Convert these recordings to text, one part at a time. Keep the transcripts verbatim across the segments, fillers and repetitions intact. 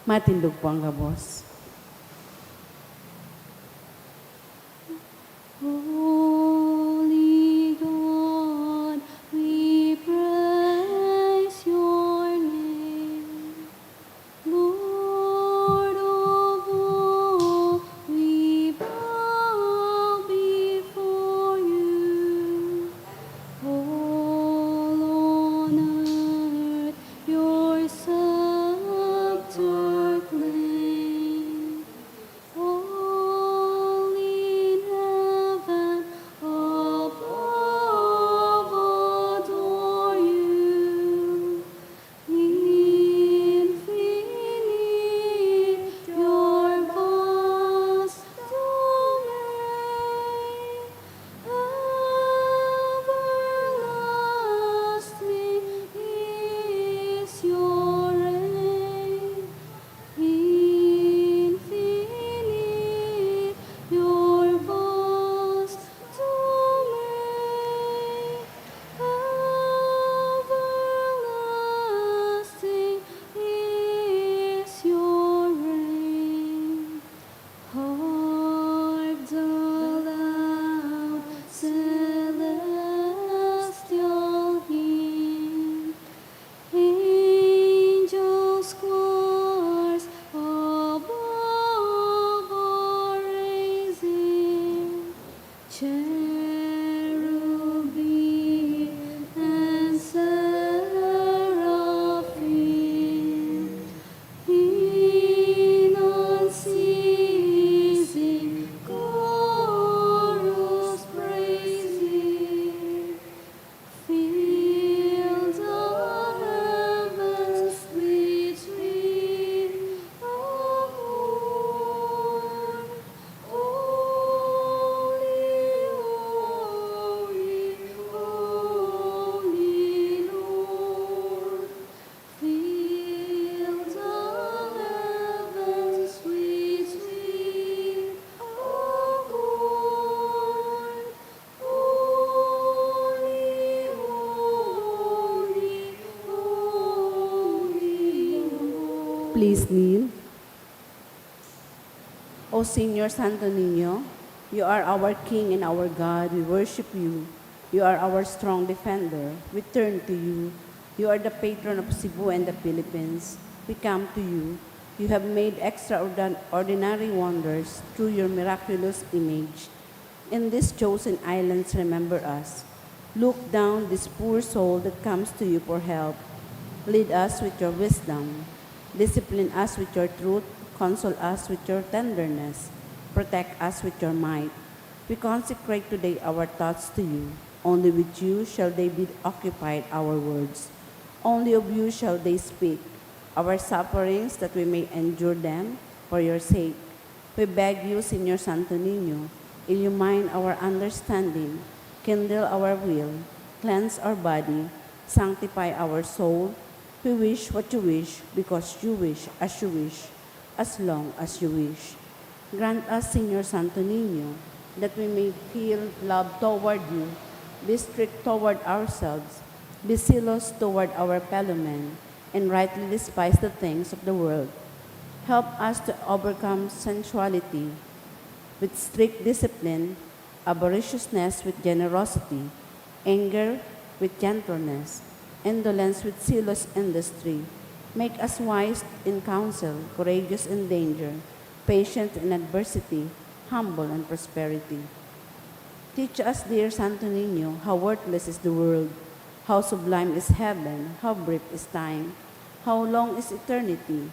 Matindog po ang gabos. Holy God, we praise your name. Lord of all, we bow before you. All on earth, your scepter claim. All in heaven above adore you. Infinite your vast domain. Everlasting is your reign. Infinite your vast domain. Everlasting is your reign. Hark the loud celestial hymn. Angels, choirs above are raising, cherubim and seraphim, in unceasing chorus praising. Fill the heavens with sweet accord. Holy, holy, holy Lord. Fill the heavens with sweet accord. Holy, holy, holy Lord. Please kneel. O Señor Santo Niño, you are our King and our God. We worship you. You are our strong defender. We turn to you. You are the patron of Cebu and the Philippines. We come to you. You have made extraordinary wonders through your miraculous image. In these chosen islands, remember us. Look down this poor soul that comes to you for help. Lead us with your wisdom. Discipline us with your truth. Console us with your tenderness. Protect us with your might. We consecrate today our thoughts to you. Only with you shall they be occupied, our words. Only of you shall they speak. Our sufferings, that we may endure them for your sake. We beg you, Señor Santo Niño, illumine our understanding, kindle our will, cleanse our body, sanctify our soul. We wish what you wish, because you wish as you wish, as long as you wish. Grant us, Señor Santo Niño, that we may feel love toward you, be strict toward ourselves, be zealous toward our fellow men, and rightly despise the things of the world. Help us to overcome sensuality with strict discipline, avariciousness with generosity, anger with gentleness, indolence with zealous industry. Make us wise in counsel, courageous in danger, patient in adversity, humble in prosperity. Teach us, dear Santo Niño, how worthless is the world, how sublime is heaven, how brief is time, how long is eternity.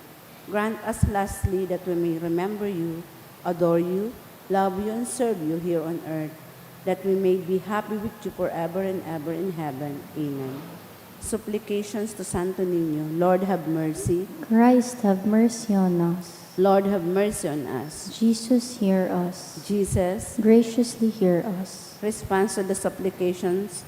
Grant us lastly that we may remember you, adore you, love you, and serve you here on earth, that we may be happy with you forever and ever in heaven. Amen. Supplications to Santo Niño. Lord, have mercy. Christ, have mercy on us. Lord, have mercy on us. Jesus, hear us. Jesus, graciously hear us. Response to the supplications.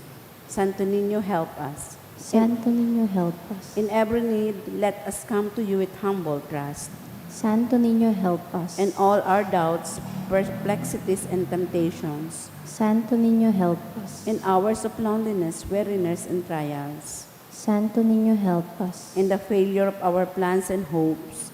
Santo Niño, help us. Santo Niño, help us. In every need, let us come to you with humble trust. Santo Niño, help us. In all our doubts, perplexities, and temptations. Santo Niño, help us. In hours of loneliness, weariness, and trials. Santo Niño, help us. In the failure of our plans and hopes.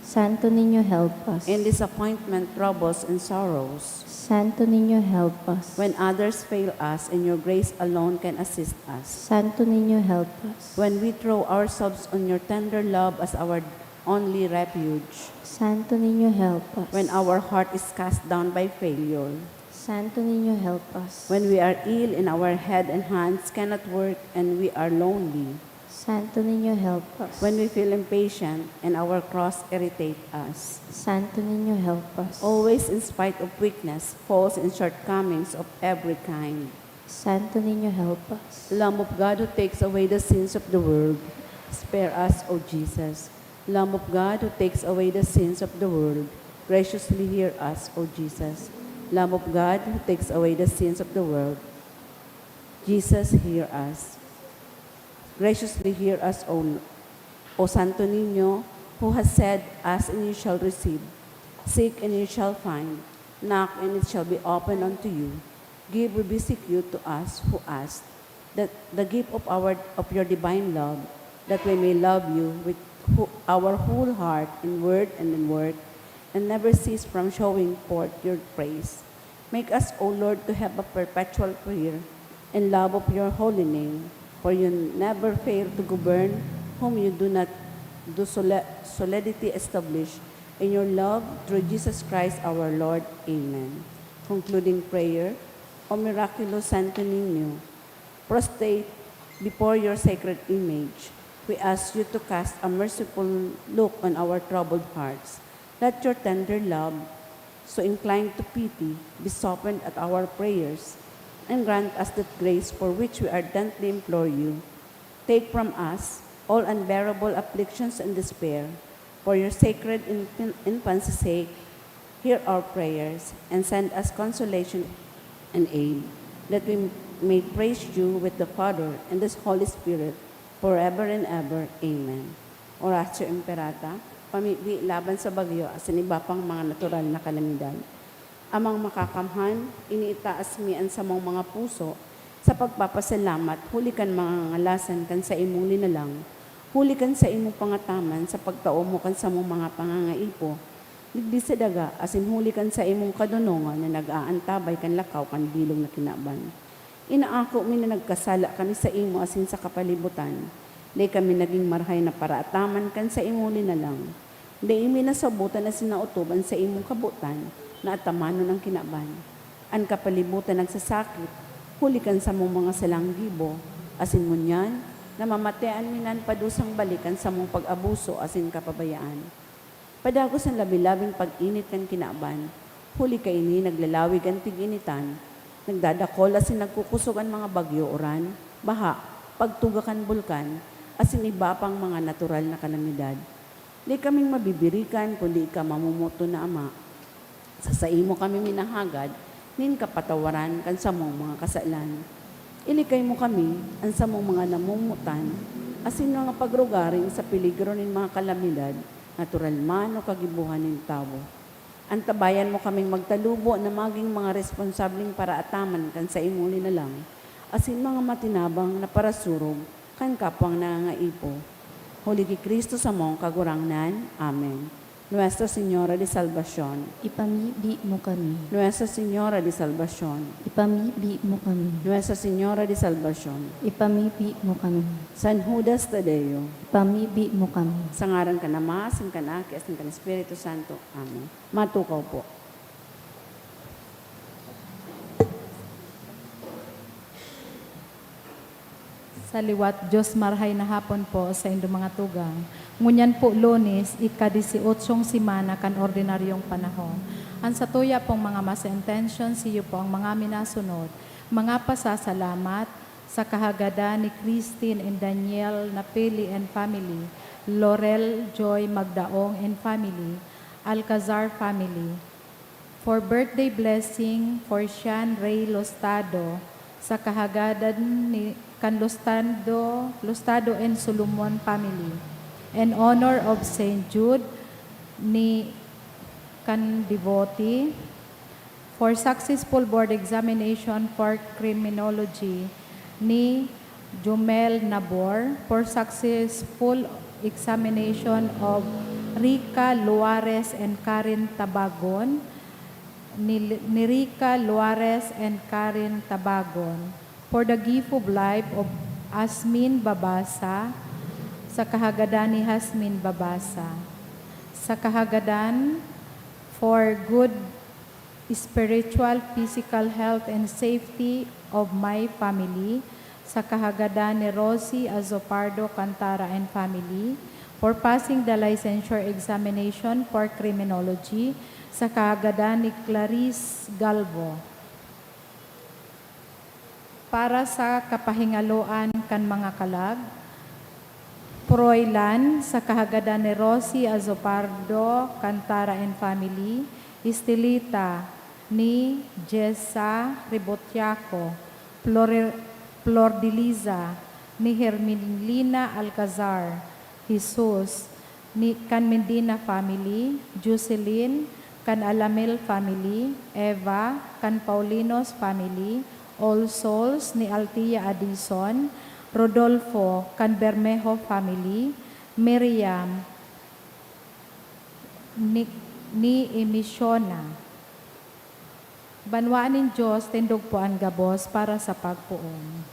Santo Niño, help us. In disappointment, troubles, and sorrows. Santo Niño, help us. When others fail us, and your grace alone can assist us. Santo Niño, help us. When we throw ourselves on your tender love as our only refuge. Santo Niño, help us. When our heart is cast down by failure. Santo Niño, help us. When we are ill and our head and hands cannot work and we are lonely. Santo Niño, help us. When we feel impatient and our cross irritate us. Santo Niño, help us. Always, in spite of weakness, faults, and shortcomings of every kind. Santo Niño, help us. Lamb of God, who takes away the sins of the world, spare us, O Jesus. Lamb of God, who takes away the sins of the world, graciously hear us, O Jesus. Lamb of God, who takes away the sins of the world, Jesus, hear us. Graciously hear us, O, o Santo Niño, who has said, "Ask and you shall receive, seek and you shall find, knock and it shall be opened unto you." Give, we beseech you, to us who ask, that the gift of our, of your divine love, that we may love you with who, our whole heart in word and in work, and never cease from showing forth your praise. Make us, O Lord, to have a perpetual fear and love of your holy name, for you never fail to govern whom you do not do sole-, solidity establish in your love through Jesus Christ our Lord. Amen. Concluding prayer. O miraculous Santo Niño, prostrate before your sacred image, we ask you to cast a merciful look on our troubled hearts. Let your tender love, so inclined to pity, be softened at our prayers, and grant us that grace for which we ardently implore you. Take from us all unbearable afflictions and despair, for your sacred infan-, infancy's sake. Hear our prayers, and send us consolation and aid, that we may praise you with the Father and the Holy Spirit, forever and ever. Amen. Oratio Imperata, pamibi laban sa bagyo asin iba pang mga natural na kalamidad. Amang Makakamhan, iniitaas mi an samong mga puso sa pagpapasalamat huli kan mga ngalasan kan saimong linalang, huli kan saimong pangataman sa pagtao mo kan samong mga pangangaipo digdi sa daga, asin huli kan saimong kadonongan na nag-aantabay kan lakaw kan bilog na kinaban. Inaako mi na nagkasala kami saimo asin sa kapalibutan. Dai kami nagin marahay na paraataman kan saimong linalang. Dai mi nasabotan asin naotob an saimong kabotan na atamanon an kinaban. An kapalibutan nagsasakit, huli kan samong mga salang gibo, asin ngunyan, namamatean mi na an padusang balik kan samong pag-abuso asin kapabayaan. Padagos an labi-labing pag-init kan kinaban, huli kaini naglalawig an tig-initan, nagdadakol asin nagkukusog an mga bagyo, uran, baha, pagtuga kan bulkan, asin iba pang mga natural na kalamidad. Dai kaming mabibirikan kundi ika mamomoton na Ama. Sa saimo kami minahagad nin kapatawaran kan samong mga kasalan. Ilikay mo kami, an samong mga namomotan, asin mga pagrugaring sa peligro nin mga kalamidad, natural man o kagibohan nin tawo. Antabayan mo kaming magtalubo na magin mga responsableng paraataman kan saimong linalang, asin mga matinabang na parasurog kan kapwang nangangaipo. Huli ki Cristo samong Kagurangnan. Amen. Nuestra Señora de Salvacion. Ipamibi mo kami. Nuestra Señora de Salvacion. Ipamibi mo kami. Nuestra Señora de Salvacion. Ipamibi mo kami. San Judas Tadeo. Ipamibi mo kami. Sa ngaran kan Ama, asin kan Aki, asin kan Espiritu Santo. Amen. Matukaw po. Sa liwat, Diyos, marahay na hapon po sa indo mga tugang. Ngunyan po, Lunes, ika-disyotsyong semana kan ordinaryong panahon. Ang satuya pong mga mass intention, siyo po ang mga minasunod. Mga pasasalamat sa kahagadan ni Christine and Daniel Napili and family, Laurel Joy Magdaong and family, Alcazar family. For birthday blessing for Sean Ray Lostado, sa kahagadan ni, kan Lostado, Lostado and Solomon family, in honor of Saint Jude ni kan Devote, for successful board examination for criminology ni Jomel Nabor, for successful examination of Rica Luares and Karen Tabagon, ni, ni Rica Luares and Karen Tabagon, for the gift of life of Asmin Babasa, sa kahagadan ni Hasmin Babasa, sa kahagadan for good spiritual, physical health and safety of my family, sa kahagadan ni Rosie Azopardo Cantara and family, for passing the licensure examination for criminology, sa kahagadan ni Clarice Galvo. Para sa kapahingaloan kan mga kalag, Froilan, sa kahagadan ni Rosie Azopardo Cantara and family, Estelita, ni Jessa Ribotiaco, Flore-, Flor de Liza, ni Hermelina Alcazar, Jesus, ni, kan Mendina family, Jocelyn, kan Alamil family, Eva, kan Paulinos family, All Souls, ni Althea Addison, Rodolfo, kan Bermejo family, Miriam, ni, ni Emisiona. Banwaan nin Dios, tindog po an gabos para sa pagpoon.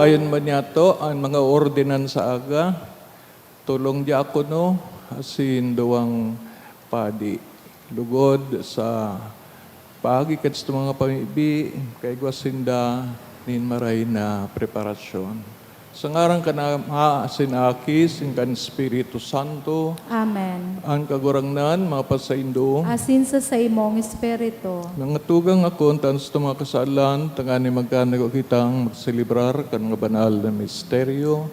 Ayon man niyato an mga ordinansa aga, tolong diakono asin duwang padi. Lugod sa paagi kan satong mga pamibi, kaigwa sinda nin maray na preparasyon. Sa ngaran kan Ama, asin Aki, asin kan Espiritu Santo. Amen. An Kagurangnan mapasaindo. Asin sa saimong espiritu. Mga tugang, ako, an tanos na mga kasalan, tanganing magkanagwa kitang magselebrar kan mga banal na misteryo.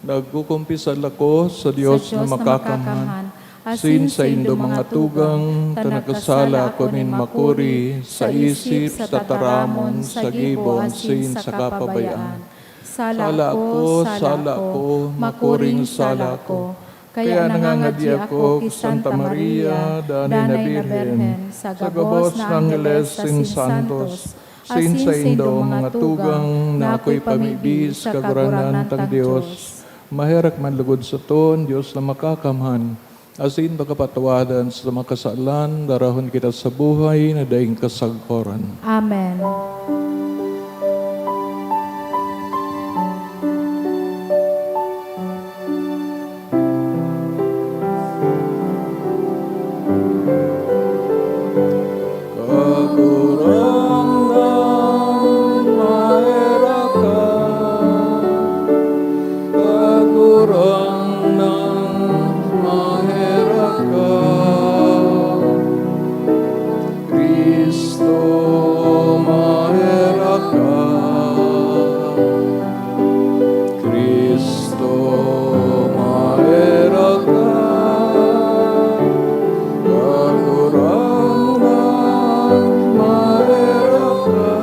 Nagkukumpisal ako sa Dios na makakamhan, asin saindo mga tugang, ta nagkasala ako nin makuri sa isip, sa tataramon, sa gibo, asin sa kapabayaan. Sala ako, sala ako, makuring sala ako. Kaya nangangadi ako ki Santa Maria, Danay na Birhen, sa gabos na angheles asin santos, asin saindong mga tugang na ako'y pamibi sa Kagurangnan tang Dios. Maherak man lugod saton, Dios na makakamhan, asin pakapatawadan sa mga kasalan, darahon kita sa buhay na daing kasagkoran. Amen. Kagurangnan, maherak ka. Kagurangnan, maherak ka. Cristo, maherak ka. Cristo, maherak ka. Kagurangnan, maherak ka.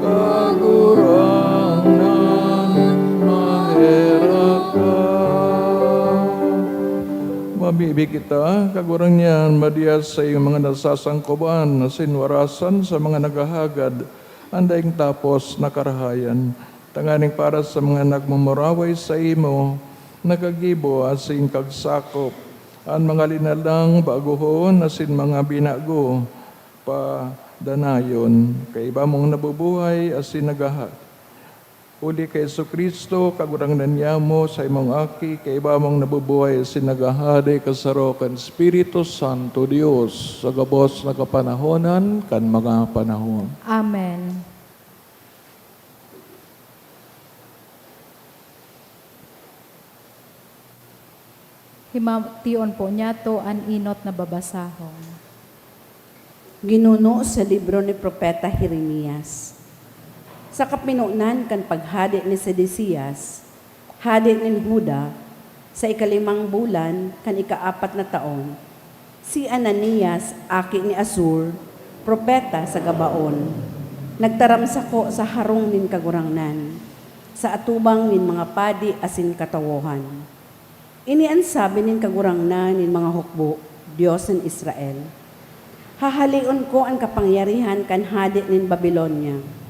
Kagurangnan, maherak ka. Mamibi kita, Kagurangnan, madiya sa iyong mga nasasangkoban asin warasan sa mga naghahagad an daing tapos na karahayan, tanganing para sa mga nagmumuraway saimo, nagkagibo asin kagsakop, an mga linalang bagohon asin mga binago pa danayon, kaiba mong nabubuhay asin naghaha-, Huli ki Jesu-Cristo, Kagurangnan niamo, sa imong Aki, kaiba mong nabubuhay asin naghahade kasaro kan Espiritu Santo, Dios, sa gabos na kapanahonan kan mga panahon. Amen. Himation po niyato an enot na babasahon. Ginuno sa libro ni Propeta Jeremias. Sa kapinonan kan paghade ni Sedecias, hade nin Juda, sa ikalimang bulan kan ikaapat na taon, si Ananias, aki ni Azur, propeta sa Gabaon, nagtaram sako sa harong nin Kagurangnan, sa atubang nin mga padi asin katawohan. Ini an sabi nin Kagurangnan nin mga hukbo, Dios nin Israel: Hahaleon ko an kapangyarihan kan hade nin Babilonia.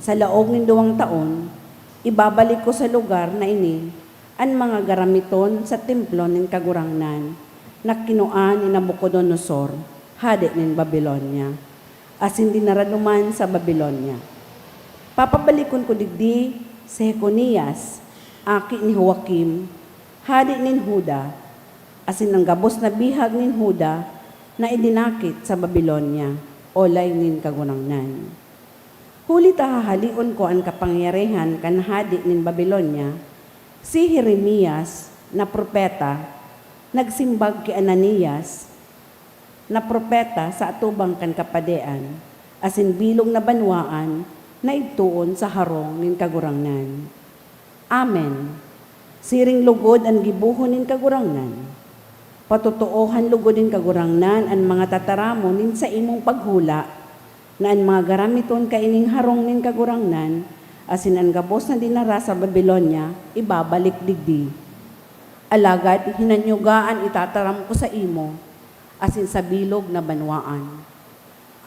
Sa laog nin duwang taon, ibabalik ko sa lugar na ini an mga garamiton sa templo nin Kagurangnan na kinua ni Nabucodonosor, hade nin Babilonia, asin dinara duman sa Babilonia. Papabalikon ko digdi si Jeconias, aki ni Joaquim, hade nin Juda, asin an gabos na bihag nin Juda na idinakit sa Babilonia, olay nin Kagurangnan. Huli ta hahaleon ko an kapangyarihan kan hade nin Babilonia, si Jeremias na propeta nagsimbag ki Ananias, na propeta sa atubang kan kapadean, asin bilog na banwaan na igtoon sa harong nin Kagurangnan. Amen. Siring lugod an gibohon nin Kagurangnan. Patotoohan lugod nin Kagurangnan an mga tataramon nin saimong paghula, na an mga garamiton kaining harong nin Kagurangnan asin an gabos na dinara sa Babilonia ibabalik digdi. Alagad hinanyuga an itataram ko saimo asin sa bilog na banwaan.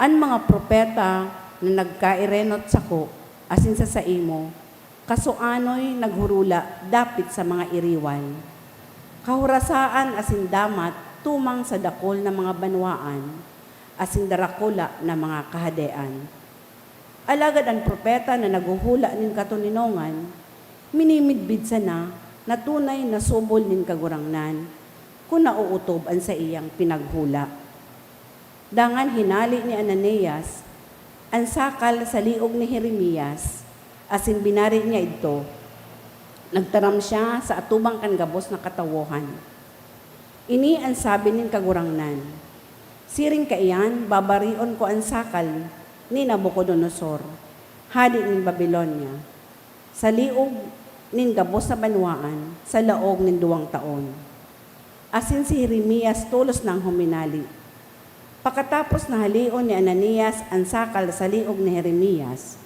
An mga propeta na nagkairenot sako asin sa saimo, kasuanoy naghurula dapit sa mga iriwal. Kahurasaan asin damat tumang sa dakul na mga banwaan asin darakula na mga kahadean. Alagad an propeta na naghuhula nin katoninongan, minimidbid sana na tunay na subol nin Kagurangnan kun naootob an saiyang pinaghula. Dangan hinale ni Ananias an sakal sa liog ni Jeremias asin binari niya idto. Nagtaram siya sa atubang kan gabos na katawohan. Ini an sabi nin Kagurangnan: Siring kaiyan, babarion ko an sakal ni Nabucodonosor, hade nin Babilonia, sa liog nin gabos na banwaan sa laog nin duwang taon. Asin si Jeremias tolos nang huminale. Pakatapos na haleon ni Ananias an sakal sa liog ni Jeremias,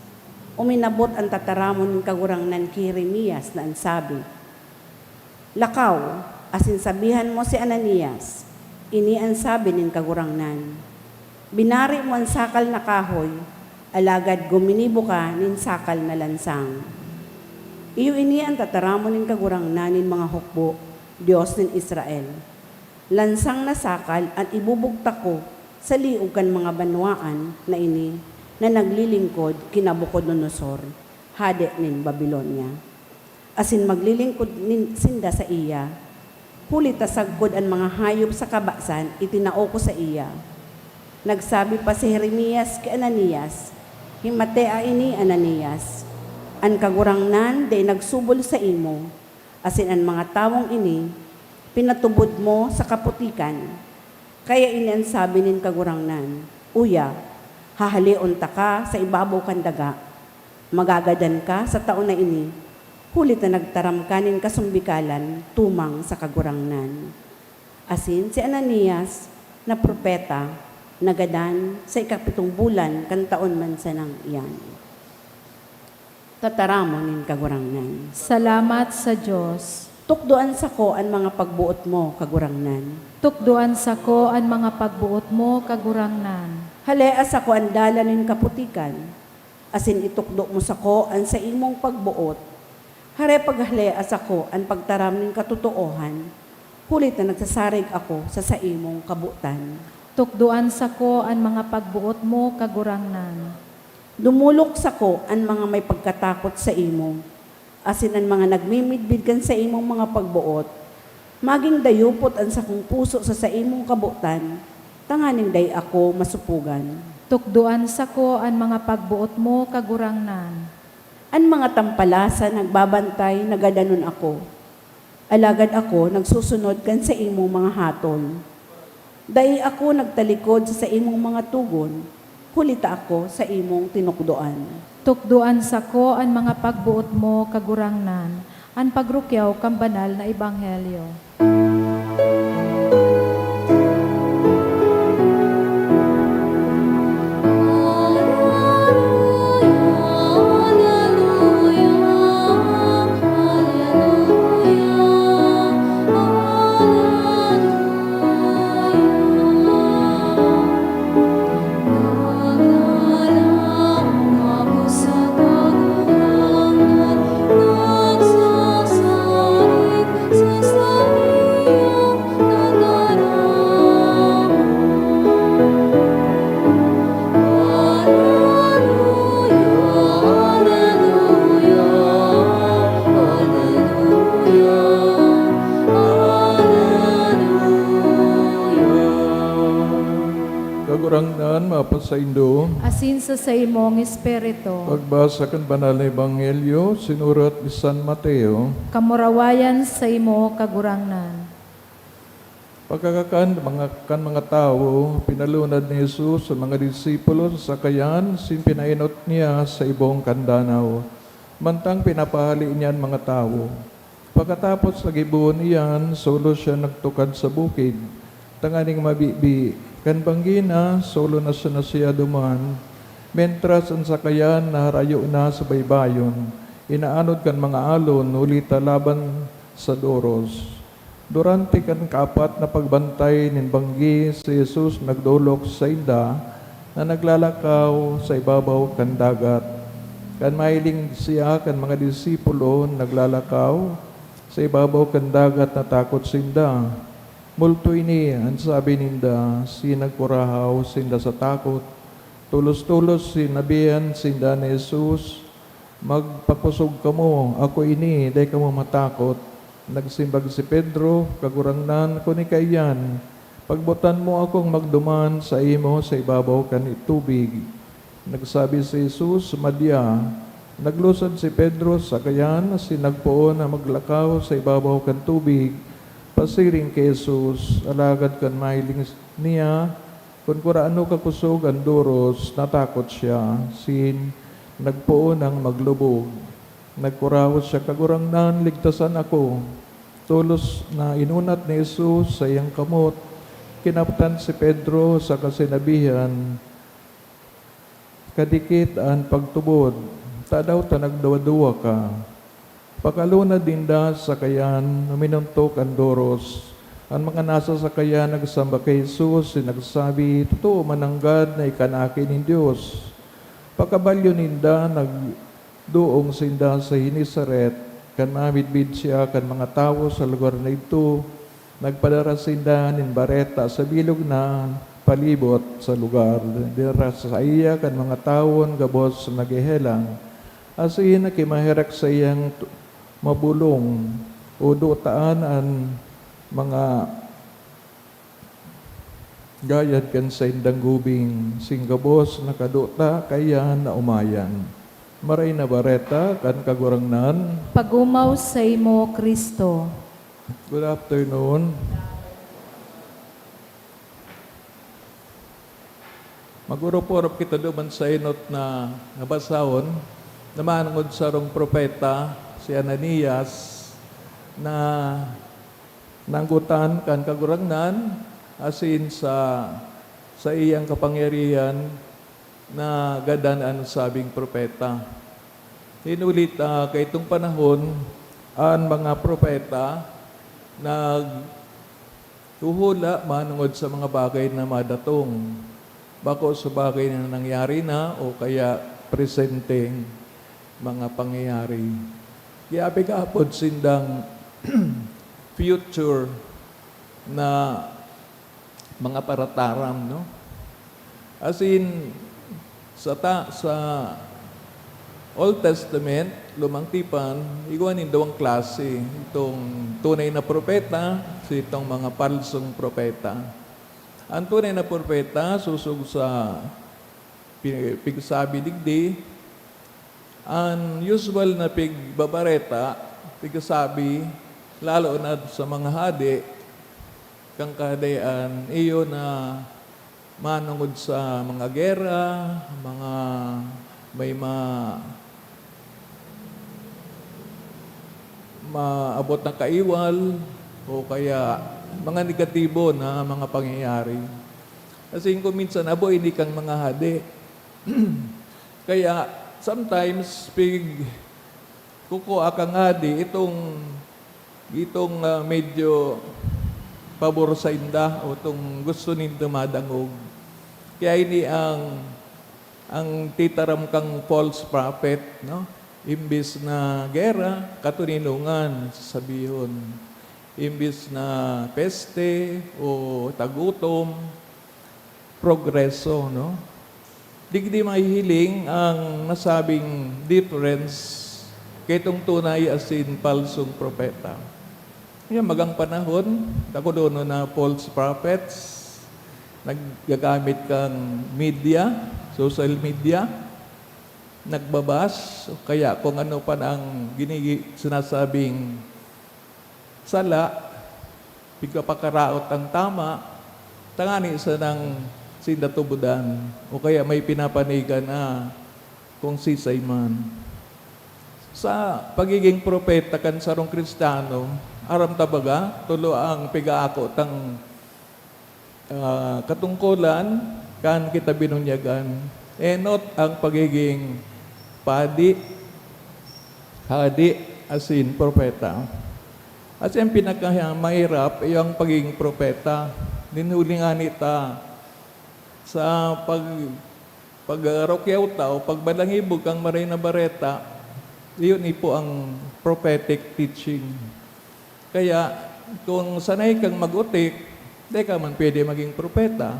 uminabot an tataramon nin Kagurangnan ki Jeremias na an sabi, "Lakaw, asin sabihan mo si Ananias, 'Ini an sabi nin Kagurangnan: Binari mo an sakal na kahoy, alagad guminibo ka nin sakal na lansang.' Iyo ini an tataramon nin Kagurangnan nin mga hukbo, Dios nin Israel: Lansang na sakal an ibubugtak ko sa liog kan mga banwaan na ini na naglilingkod ki Nabucodonosor, hade nin Babilonia, asin maglilingkod nin, sinda saiya. Huli ta sagkod an mga hayop sa kabasan itinao ko saiya." Nagsabi pa si Jeremias ki Ananias, "Himatea ini, Ananias. An Kagurangnan dai nagsubol saimo, asin an mga tawong ini pinatubod mo sa kaputikan. Kaya ini an sabi nin Kagurangnan, 'Uya, hahaleon taka sa ibabaw kan daga. Magagadan ka sa taon na ini, huli ta nagtaram ka nin kasumbikalan tumang sa Kagurangnan.'" Asin si Ananias, na propeta, nagadan sa ikapitong bulan kan taon man sanang iyan. Tataramon nin Kagurangnan. Salamat sa Dios. Tukdoan sako an mga pagboot mo, Kagurangnan. Tukdoan sako an mga pagboot mo, Kagurangnan. Halea sako an dalan nin kaputikan, asin itukdo mo sako an saimong pagboot. Hare paghalea sako an pagtaram nin katotoohan, huli ta nagsasarig ako sa saimong kabotan. Tukdoan sako an mga pagboot mo, Kagurangnan. Dumolok sako an mga may pagkatakot saimo, asin an mga nagmimidbid kan saimong mga pagboot. Magin dayupot an sakong puso sa saimong kabotan, tanganing dai ako masupogan. Tukdoan sako an mga pagboot mo, Kagurangnan. An mga tampalasan nagbabantay, nagadanon ako. Alagad ako nagsusunod kan saimong mga hatol. Dai ako nagtalikod sa saimong mga togon, huli ta ako saimong tinukdoan. Tukdoan sako an mga pagboot mo, Kagurangnan, an pagrukyaw kan banal na ebanghelyo. Kagurangnan, mapasaindo. Asin sa saimong espiritu. Pagbasa kan Banal na Ebanghelyo, sinurat ni San Mateo. Kamurawayan saimo, Kagurangnan. Pagkakakan mga, kan mga tawo, pinalunad ni Jesus sa mga disipulo sa sakayan, sin pinaenot niya sa ibong kan danaw. Mantang pinapahali niya an mga tawo. Pakatapos sa gibohon iyan, solo siya nagtukad sa bukid, tanganing mabibi. Kan banggi na, solo na siya, na siya duman, mentras an sakayan naharayo na sa baybayon, inaanod kan mga alon, huli ta laban sa doros. Durante kan kaapat na pagbantay nin banggi, si Jesus nagdolok sainda na naglalakaw sa ibabaw kan dagat. Kan mahiling siya kan mga disipulo naglalakaw sa ibabaw kan dagat, natakot sinda. "Multo ini," an sabi ninda, asin nagkurahaw sinda sa takot. Tolos-tolos sinabihan sinda ni Jesus, "Magpakosog kamo, ako ini, dai kamo matakot." Nagsimbag si Pedro, "Kagurangnan, kun ika iyan, pagbotan mo akong magduman saimo sa ibabaw kan tubig." Nagsabi si Jesus, "Madya." Naglusad si Pedro sa sakayan asin nagpoon na maglakaw sa ibabaw kan tubig pasiring ki Jesus. Alagad kan mahiling niya kun kuraano kakosog an doros, natakot siya, asin nagpoon nang maglubog. Nagkurahaw siya, "Kagurangnan, ligtasan ako." Tolos na inunat ni Jesus saiyang kamot, kinaptan si Pedro saka sinabihan, "Kadikit an pagtubod, tadaw ta nagduwa-duwa ka?" Pakalunad ninda sa sakayan, uminuntok an doros. An mga nasa sakayan nagsamba ki Jesus, asin nagsabi, "Totoo man nanggad na ika an Aki nin Dios." Pakabalyo ninda, nagdoong sinda sa Genesaret. Kan mamidbid siya kan mga tawo sa lugar na idto, nagpadara sinda nin bareta sa bilog na palibot sa lugar. Dinara sa saiya kan mga tawo an gabos na naghehelang, asin nakimaherak saiyang t-, mabolong o dotaan an mga gayad kan saindang gubing, asin gabos na kaduta kaiyan na umayan. Maray na Bareta kan Kagurangnan. Pagumaw saimo, Cristo. Good afternoon. Mag-orop-orop kita duman sa enot na, na basahon, na manongod sarong propeta, si Ananias, na nanggotan kan Kagurangnan, asin sa, sa iyang kapangyarihan, nagadan an sabing propeta. Hinulit, ah, kaitong panahon, an mga propeta naghuhula manongod sa mga bagay na madatong, bako sa bagay na nangyari na o kaya presenteng mga pangyayari. Giapigapod sindang future na mga parataram, no? Asin, Sa ta-, sa Old Testament, Lumang Tipan, igwa nin duwang klase. Itong tunay na propeta, sa itong mga palsong propeta. Ang tunay na propeta, sosog sa pi-, pigsabi digdi, an usual na pigbabareta, pigsasabi, lalo na sa mga hade, kan kahadean, iyo na manongod sa mga gera, mga may ma-, maabot na kaiwal, o kaya mga negatibo na mga pangyayari. Kasi kung minsan, abo ini kan mga hade. Kaya, sometimes, pig-, kukua kan hade itong, itong, ah, medyo pabor sainda o itong gusto nindo madangog. Kaya ini ang, ang titaram kang false prophet, no? Imbis na gera, katoninongan, sasabihon. Imbis na peste o tagutom, progreso, no? Digdi mahihiling ang nasabing difference kaitong tunay asin palsong propeta. Yan, magang panahon, takudonon na false prophets, naggagamit kan media, social media, nagbabas, o kaya kung ano pa na ang ginigi-, sinasabing sala, pigpapakaraot ang tama, tangani sanang sinda tubodan, o kaya may pinapanigan na kung sisay man. Sa pagiging propeta kan sarong Kristiyano, aram ta baga, tulo ang pigaako tang ah, katungkolan kan kita binunyagan. Enot ang pagiging padi, hadi, asin propeta. Asin ang pinakamairap, iyo ang pagiging propeta. Nin huli ngani ta sa pag-, pag-, ah, rukyaw ta o pagbalangibog kan Maray na Bareta, iyon ipo ang prophetic teaching. Kaya, kung sanay kang mag-utik, di ka man pwede maging propeta.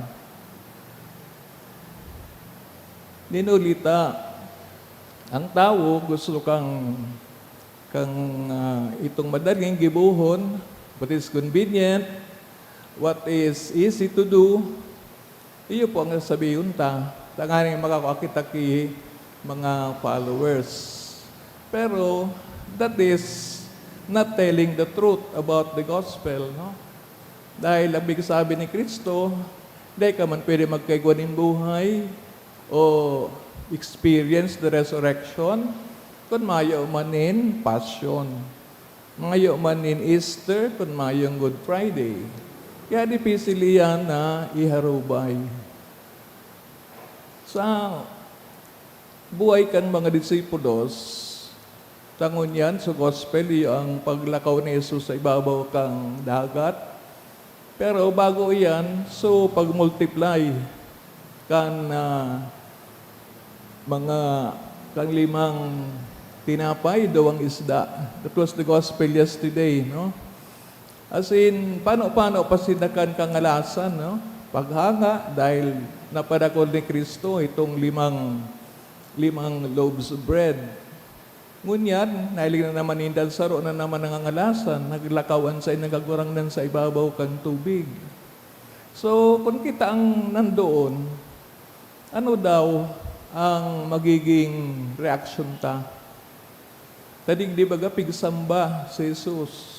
Nin huli ta, ang tawo gusto kang, kang, ah, itong madaling gibohon, what is convenient, what is easy to do, iyo po ang sasabihon ta, tanganing makakua kita ki mga followers. Pero, that is not telling the truth about the gospel, no? Dahil ang pigsabi ni Cristo, dai ka man pwede magkaigwa nin buhay o experience the resurrection kun mayo man nin passion. Mayo man nin Easter kun mayong Good Friday. Kaya dipisil iyan na iharubay. Sa buhay kan mga disipulos, ta ngunyan sa gospel, iyo ang paglakaw ni Jesus sa ibabaw kan dagat. Pero bago iyan, so pag-multiply kan, ah, mga, kan limang tinapay, duwang isda. That was the gospel yesterday, no? As in, pano-pano pa sinda kan kangalasan, no? Paghanga, dahil napadakol ni Cristo itong limang, limang loaves of bread. Ngunyan, nahiling na naman ninda, saro na naman nangangalasan, naglakaw an saindang Kagurangnan sa ibabaw kan tubig. So, kun kita ang nandoon, ano daw ang magiging reaksyon ta? Ta digdi baga pigsamba si Jesus.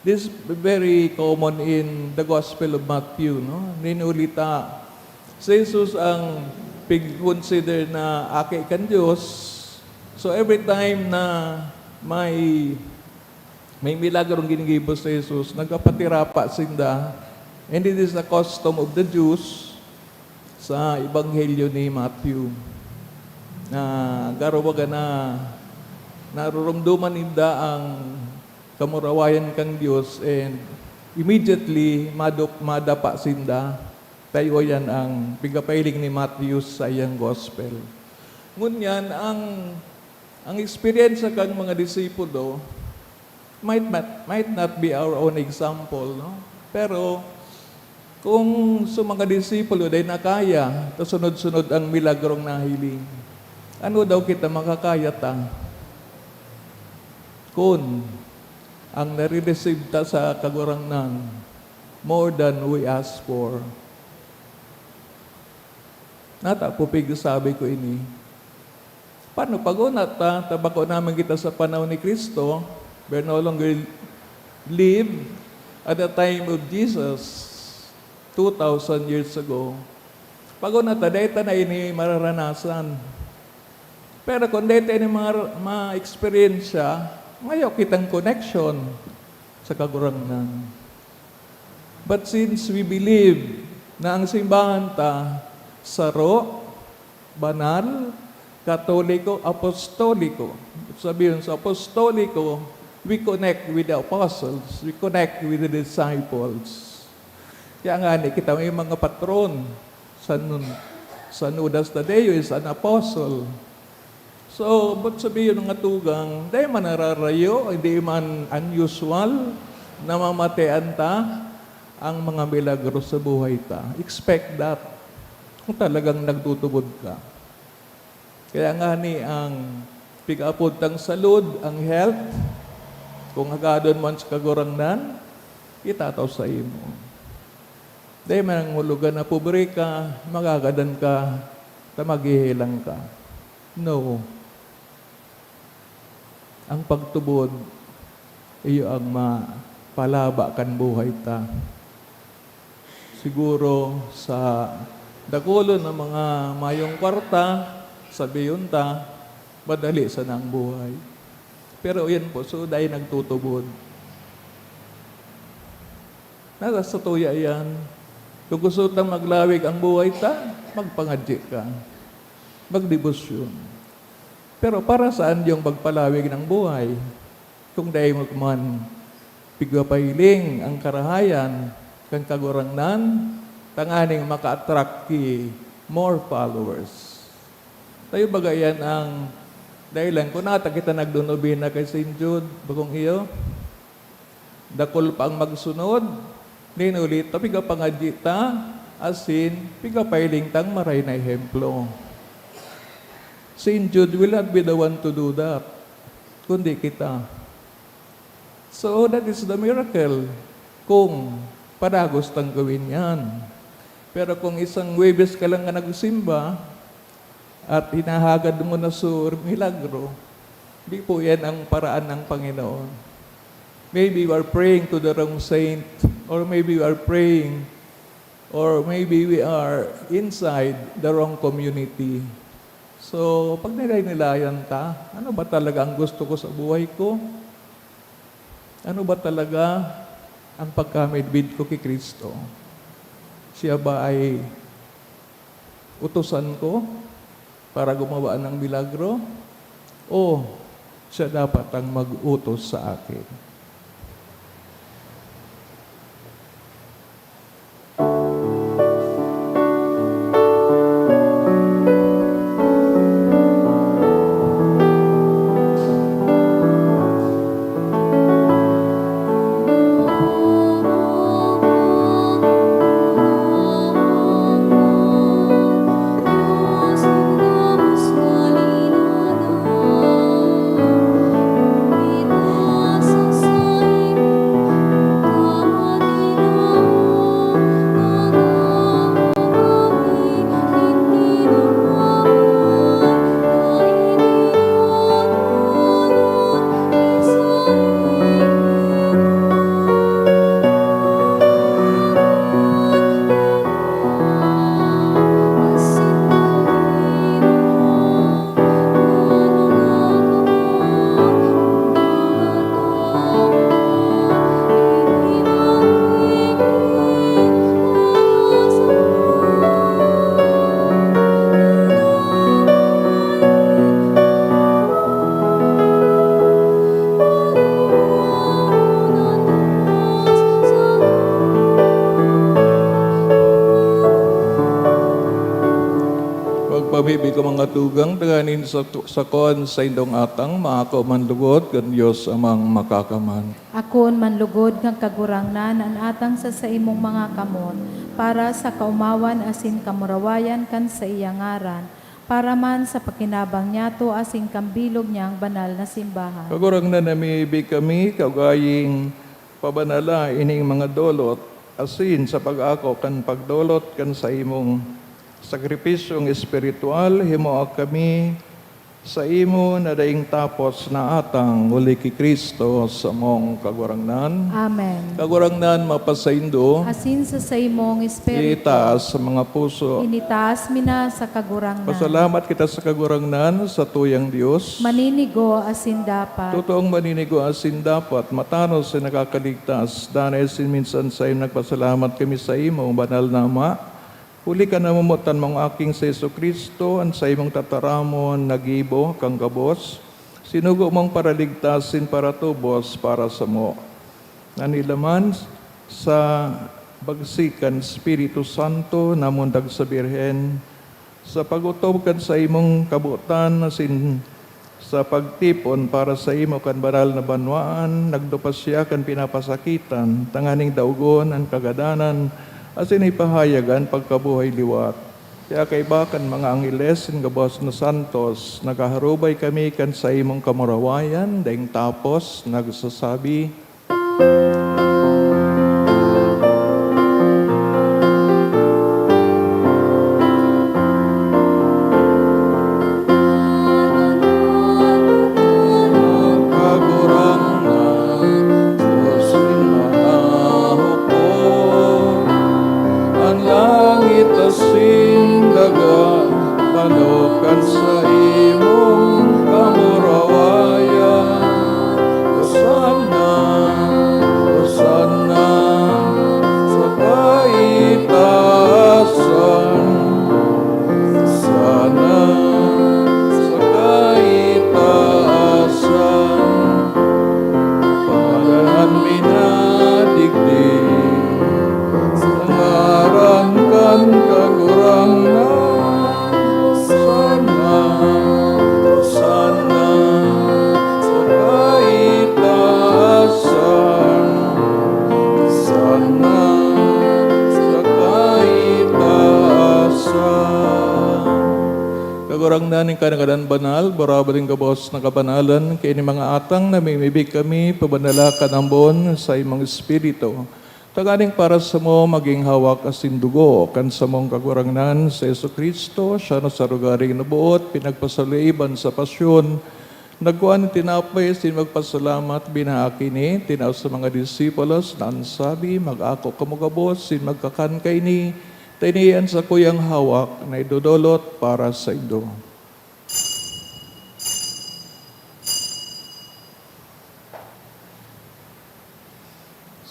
This is very common in the Gospel of Matthew, no? Nin huli ta, si Jesus ang pig-consider na Aki kan Dios. So, every time na may, may milagrong ginigibo si Jesus, nagpapatirapa sinda. And it is the custom of the Jews sa Ebanghelyo ni Matthew, na garo baga na naroromdoman ninda ang kamurawayan kan Dios, and immediately madop-, madapa sinda. Tayo yan ang pigapahiling ni Matthew sa iyang gospel. Ngunyan, ang, ang eksperyensya kan mga disipulo might not, might not be our own example, no? Pero Kung sa mga disipulo dai na kaya ta sunod-sunod ang milagrong nahiling, ano daw kita makakaya ta? Kun ang nare-receive ta sa Kagurangnan more than we ask for. Nata po pigsasabi ko ini. Paano pag-unat ta, ta bako naman kita sa panahon ni Cristo, we're no longer live at the time of Jesus, two thousand years ago. Pag-unat ta, dai ta na ini mararanasan. Pero kung dai ta ini ma-, ma-eksperyensya, mayo kitang connection sa Kagurangnan. But since we believe na ang simbahan ta saro, banal, katoliko, apostoliko, sabihon sa apostoliko, we connect with the apostles, we connect with the disciples. Kaya nga, ni kita may mga patron. San, San Judas Tadeo is an apostle. So, but sabihon nga tugang, dai man nararayo, hindi man unusual na mamatean ta ang mga milagro sa buhay ta. Expect that kung talagang nagtutubod ka. Kaya nga ni ang pig-apod tang salud, ang health, kung hagadon man sa Kagurangnan, itataw sa imo. Dai man ang hulugan na pobre ka, magagadan ka, ta maghihilang ka. No. Ang pagtubod, iyo ang mapalaba kan buhay ta. Siguro sa dakulon na mga mayong kwarta, sabihon ta, madali sana ang buhay. Pero yan po, so dai nagtutubod. Nasa satuya yan. Kung gusto tang maglawig ang buhay ta, magpangadyi ka. Magdebosyon. Pero para saan yung magpalawig ng buhay? Kung dai mo man pigpapahiling ang karahayan kan Kagurangnan, tanganing maka-attract ki more followers. Tayo baga yan ang dahilan kung nata kita nagdonobina kay Saint Jude, bakong iyo. Dakul pa ang magsunod, nin huli ta pigapangadyi ta, asin pigapahiling tang maray na ehemplo. Saint Jude will not be the one to do that, kundi kita. So, that is the miracle, kung padagos tang gawin yan. Pero kung isang Huwebes ka lang na nagsimba, at hinahagad mo na su milagro, di po yan ang paraan ng Panginoon. Maybe we are praying to the wrong saint, or maybe we are praying, or maybe we are inside the wrong community. So, pag nilay-nilayan ta, ano ba talaga ang gusto ko sa buhay ko? Ano ba talaga ang pagkamidbid ko ki Cristo? Siya ba ay utusan ko para gumawa ng milagro? O siya dapat ang mag-utos sa akin? Pagpabibi ko, mga tugang, tanganing sa tu-, sakon sa indong atang, maako man lugod kan Dios Amang Makakaman. Akoon man lugod kan Kagurangnan an atang sa saimong mga kamot, para sa kaomawan asin kamurawayan kan saiyang ngaran, para man sa pakinabang niyato asin kan bilog niyang banal na simbahan. Kagurangnan, namibi kami kaugaying pabanala ining mga dolot, asin sa pag-ako kan pagdolot kan saimong sakripisyong espiritual, himoa kami saimo na daing tapos na atang huli ki Cristo, samong Kagurangnan. Amen. Kagurangnan, mapasaindo. Asin sa saimong espiritu. Itaas sa mga puso. Initaas mi na sa Kagurangnan. Pasalamat kita sa Kagurangnan, sa tuyang Dios. Maninigo asin dapat. Totoong maninigo asin dapat, matanos sa nakakaligtas. Danay asin minsan saimo nagpasalamat kami saimo, banal na Ama. Huli kan namomotan mong Aking si Jesu-Cristo, an saimong tataramon, nagibo kan gabos, sinugo mong paraligtas sin paratubos para samo. Nanilaman sa bagsik kan Espiritu Santo, namundag sa Birhen, sa pag-otob kan saimong kabotan asin sa pagtipon para saimo kan banal na banwaan, nagdupa siya kan pinapasakitan, tanganing daogon an kagadanan asin ipahayag an pagkabuhay liwat. Kaya kaiba kan mga angheles nin gabos na santos, naghaharubay kami kan saimong kamurawayan, daing tapos nagsasabi, Kagurangnan, Dios nin mga hukbo, an langit asin daga, manok kan saimong kamurawayan. Hosanna, Hosanna sa kaitaasan. Hosanna sa kaitaasan. Pagpadanan mi na digdi sa ngaran kan Kagurangnan. Hosanna, Hosanna sa kaitaasan. Hosanna sa kaitaasan. Kagurangnan nin kangadan banal, barabad nin gabos na kabanalan, kaini mga atang namimibi kami, pabanala kan ambon sa imong Espiritu. Tanganing para samo magin hawak asin dugo kan samong Kagurangnan, si Jesu-Cristo, siya na sa lugaring naboot, pinagpasaloiban sa pasyon, nagkua nin tinapay asin magpasalamat, binaak ini, tinao sa mga disipulos, na an sabi, "Mag-ako kamo gabos asin magkakan kaini, ta ini an sakuyang hawak na idodolot para saindo."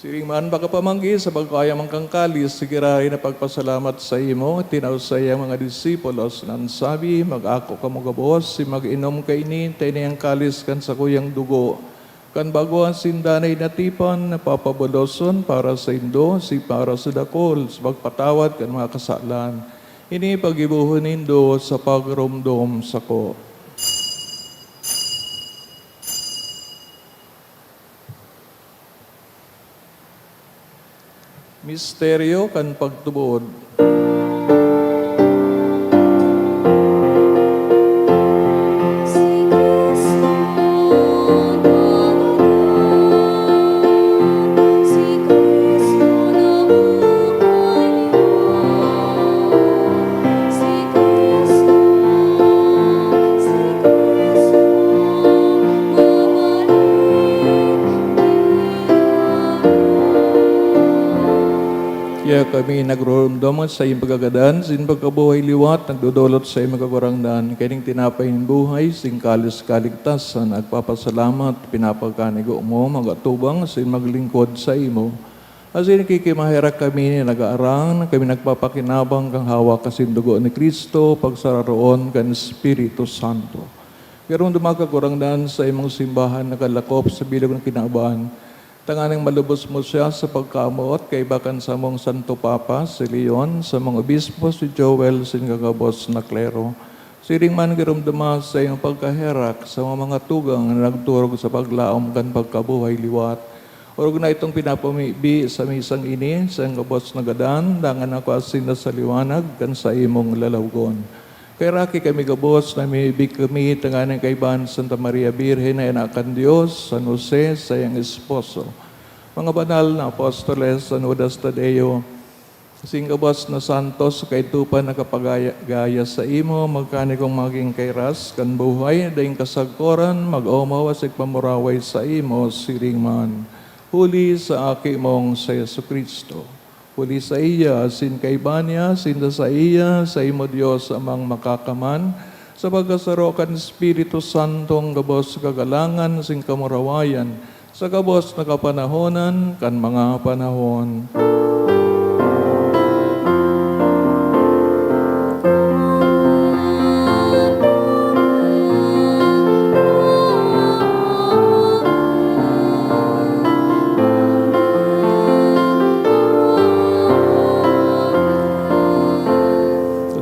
Siring man, pakapamanggi sa pagkaya man kan kalis, si giraray na pagpasalamat saimo, tinao saiyang mga disipulos, na an sabi, "Mag-ako kamo gabos, asin mag-inom kaini, ta ini an kalis kan sakuyang dugo, kan bago asin danay na tipan, na papabuloson para saindo, asin para sa dakul, sa pagpatawad kan mga kasalan. Ini paggibohon nindo sa pagromdom sako." Misteryo kan pagtubod. Kaya kami nagroromdom sa iyong pagkagadan, sa iyong pagkabuhay liwat, nagdodolot sa iyong Kagurangnan, kaining tinapay nin buhay, sing kalis kaligtasan, nagpapasalamat, pinapagkanigo mo, mag-atubang, sa maglingkod sa imo. Asin nakikimaherak kami na nag-aarang, na kami nagpapakinabang kan hawak asin dugo ni Cristo, pagsararoon kan Espiritu Santo. Garo duman, Kagurangnan, sa imong simbahan nakalakop sa bilog na kinaban, tanganing malubos mo siya sa pagkamoot kaiba kan samong Santo Papa, si Leon, samong obispo, si Joel, sin gagabos na klero. Siring man, giromdoma sa iyong pagkaherak sa mga, mga tugang na nagturog sa paglaom kan pagkabuhay liwat. Orog na itong pinapamibi sa misang ini, sa gabos na gadan, dangan ako asin na sa liwanag kan saimong lalawgon. Kaya raki kami gabos na mibi kami tanganing kaiba ni Santa Maria Birhen na anak kan Dios, San Jose, sayang esposo, mga banal na apostoles, San Judas Tadeo, sing gabos na santos, kaidto pa nakapagaya-gaya saimo, magkanigong magin kairas kan buhay, daing kasagkoran, mag-omaw asin pamuraway saimo, siring man, huli sa Aki mong si Jesu-Cristo. Huli saiya, asin kaiba niya, asin sa saiya, saimo Dios Amang Makakaman, sa pagkasaro kan Espiritu Santo, ang gabos kagalangan asin kamurawayan, sa gabos na kapanahonan kan mga panahon.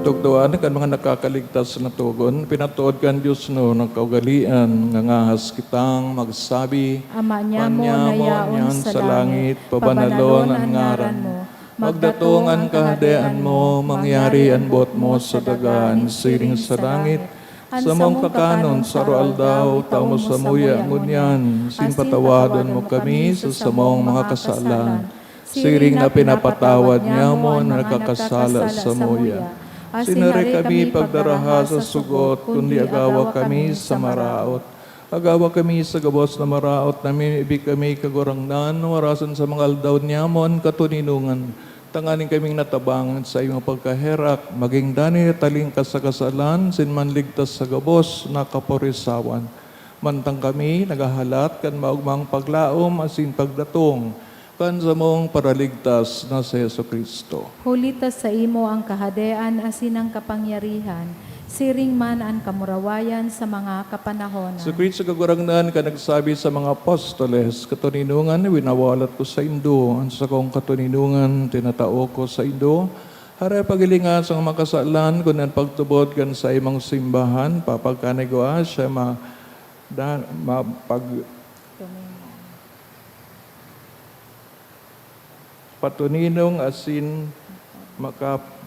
Tutugdoan kan mga nakakaligtas na togon, pinatood kan Dios no nagkaugalian, ngangahas kitang magsabi, Ama niamo na yaon sa langit, pabanalon an ngaran mo. Magdatong an Kahadean mo, mangyari an boot mo sa daga, siring sa langit. An samong kakanon sa aroaldaw, itao mo samuya ngunyan, asin patawadon mo kami sa samong mga kasalan, siring na pinapatawad niamo an nakakasala samuya. Asin hare kami pagdaraha sa sugot, kundi agawa kami sa maraot. Agawa kami sa gabos na maraot, namimibi kami, Kagurangnan, warasan sa mga aldaw niamo an katoninongan, tanganing kaming natabangan sa imong pagkaherak, magin danay talingkas sa kasalan, asin manligtas sa gabos na kaporisawan. Mantang kami naghahalat kan maogmang paglaom asin pagdatong kan samong Paraligtas na si Jesu-Cristo. Huli ta saimo an kahadean asin an kapangyarihan, siring man an kamurawayan sa mga kapanahonan. Si Cristo Kagurangnan kan nagsabi sa mga apostoles, "Katoninongan winawalat ko saindo, an sakong katoninongan tinatao ko saindo." Hare pagilinga sa mga kasalan, kun an pagtubod kan saimong simbahan, papagkanigwa siya ma-, da-, ma-, pag-, patoninong asin makap-,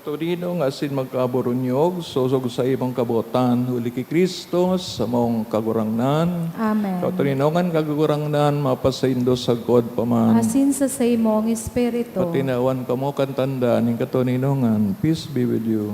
Katoninong asin magkaburunyog, sosog sa imong kabotan, huli ki Cristo, samong Kagurangnan. Amen. Katoninongan, Kagurangnan, mapasaindo sagkod pa man. Asin sa saimong espiritu. Patinawan kamo kan tanda nin katoninongan. Peace be with you.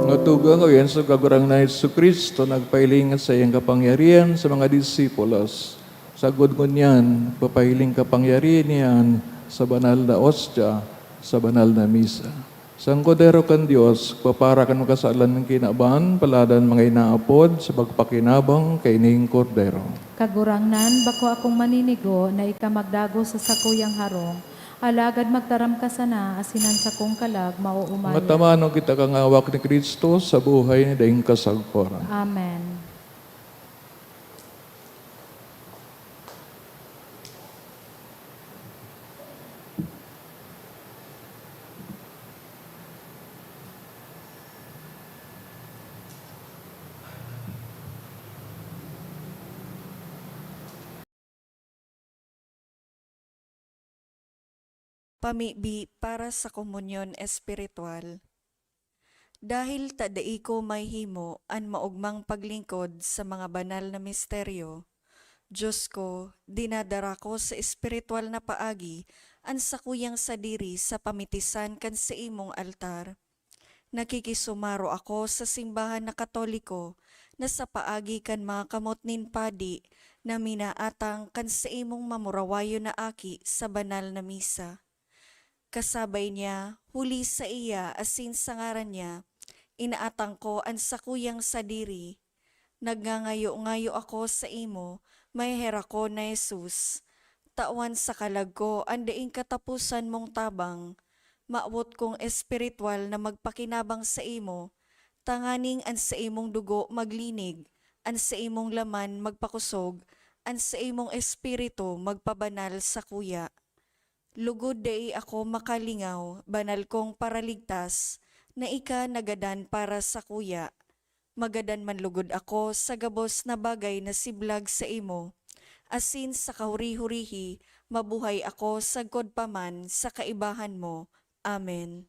Nga tugang o yan sa Kagurangnan na Jesu-Cristo, nagpahiling sa iyang kapangyarihan sa mga disipulos. Sagkod ngunyan, papahiling kapangyarihan niyan sa banal na ostya, sa banal na misa. Sa Kordero kan Dios, papara kan kasalan nin kinaban, paladan mga inaapod sa pagpakinabang kaining Kordero. Kagurangnan, bako akong maninigo na ika magdagos sa sakuyang harong, alagad magtaram ka sana, asin an sakong kalag maoomaya. Matamano kita kan awak ni Cristo sa buhay na daing kasagparan. Amen. Pamibi para sa komunyon espiritual. Dahil ta dai ko mahihimo an maogmang paglingkod sa mga banal na misteryo, Diyos ko, dinadara ko sa espiritual na paagi an sakuyang sadiri sa pamitisan kan saimong altar. Nakikisumaro ako sa simbahan na Katoliko na sa paagi kan mga kamot nin padi na minaatang kan saimong mamurawayon na aki sa banal na misa. Kasabay niya, huli saiya asin sa ngaran niya, inaatang ko an sakuyang sadiri. Nagngangayo-ngayo ako saimo, maheherakon na Jesus. Tawan sa kalag ko an daing kataposan mong tabang. Mawot kong espiritual na magpakinabang saimo, tanganing an saimong dugo maglinig, an saimong laman magpakosog, an saimong espiritu magpabanal sakuya. Lugod dai ako makalingaw, banal kong Paraligtas, na ika nagadan para sakuya. Magadan man lugod ako sa gabos na bagay na siblag saimo, asin sa kahuri-hurihi mabuhay ako sagkod pa man sa kaibahan mo. Amen.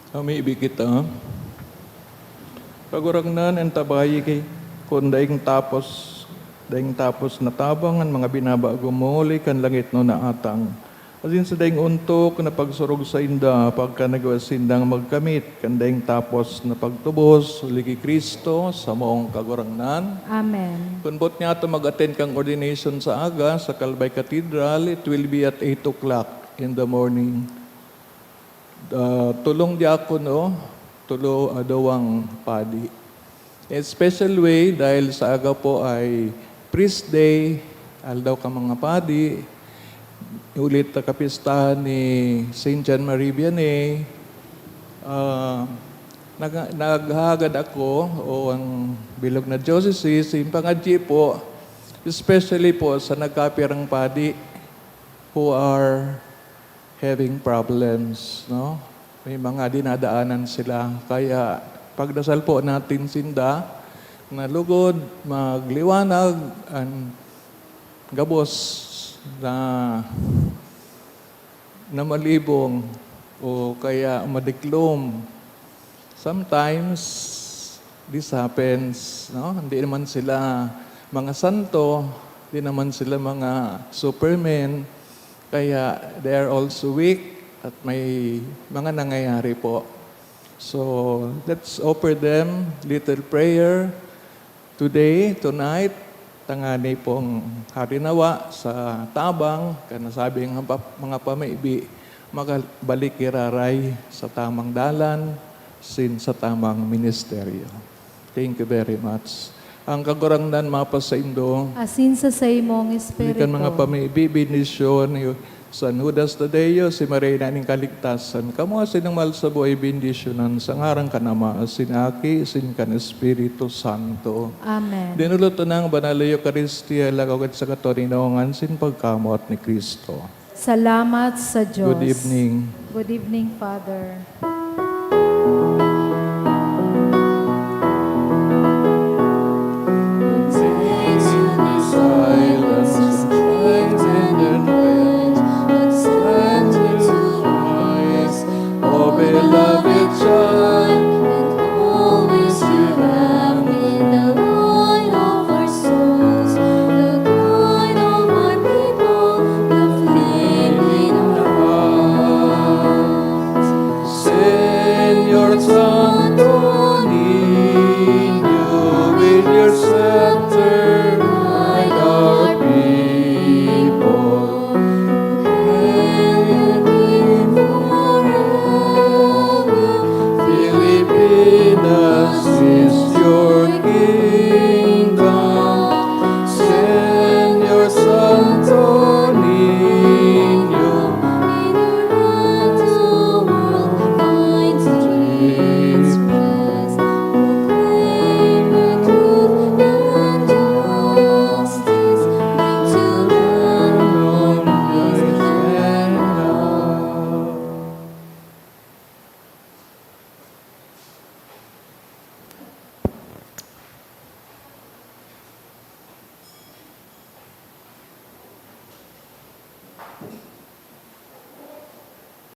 Humibi kita. Kagurangnan, entabayi ki kun daing tapos, daing tapos na tabang an mga binabago mo huli kan langit na atang. Asin sa daing ontok na pagsurog sainda, pagkanagwa sindang magkamit kan daing tapos na pagtubos, huli ki Cristo, samong Kagurangnan. Amen. Kun boot niyato mag-attend kan ordination sa aga sa Calvary Cathedral, it will be at eight o'clock in the morning. Ah, tolong diakono, tolo, ah, duwang padi. In special way, dahil sa aga po ay Priest Day, Aldaw kan mga Padi, ulit na kapistahan ni Saint John Marie Vianney, ah, nag-, naghahagad ako o ang bilog na diocese, yung pangadyi po, especially po sa nagkapirang padi who are having problems, no? May mga dinadaanan sila. Kaya pagdasal po natin sinda na lugod, magliwanag, an gabos na, na malibong o kaya madiklom. Sometimes, this happens, no? Hindi naman sila mga santo, hindi naman sila mga supermen, kaya they are also weak. At may mga nangyayari po. So, let's offer them little prayer today, tonight, tangani pong harinawa sa tabang, kan nasabing mga pa-, mga pamibi, makabalik iraray sa tamang dalan, sin sa tamang ministeryo. Thank you very much. Ang Kagurangnan mapasaindo. Asin sa saimong espiritu. Kan mga pamibi, bendisyon ni San Judas Tadeo, si Maria na ning Kaligtasan. Kamo asin ang mahal sa buhay, bendisyonan sa ngaran kan Ama, asin Aki, asin kan Espiritu Santo. Amen. Dinulot na ang banal na Eukaristia, lakaw kan sa katoninongan, sin pagkamoot ni Kristo. Salamat sa Diyos. Good evening. Good evening, Father.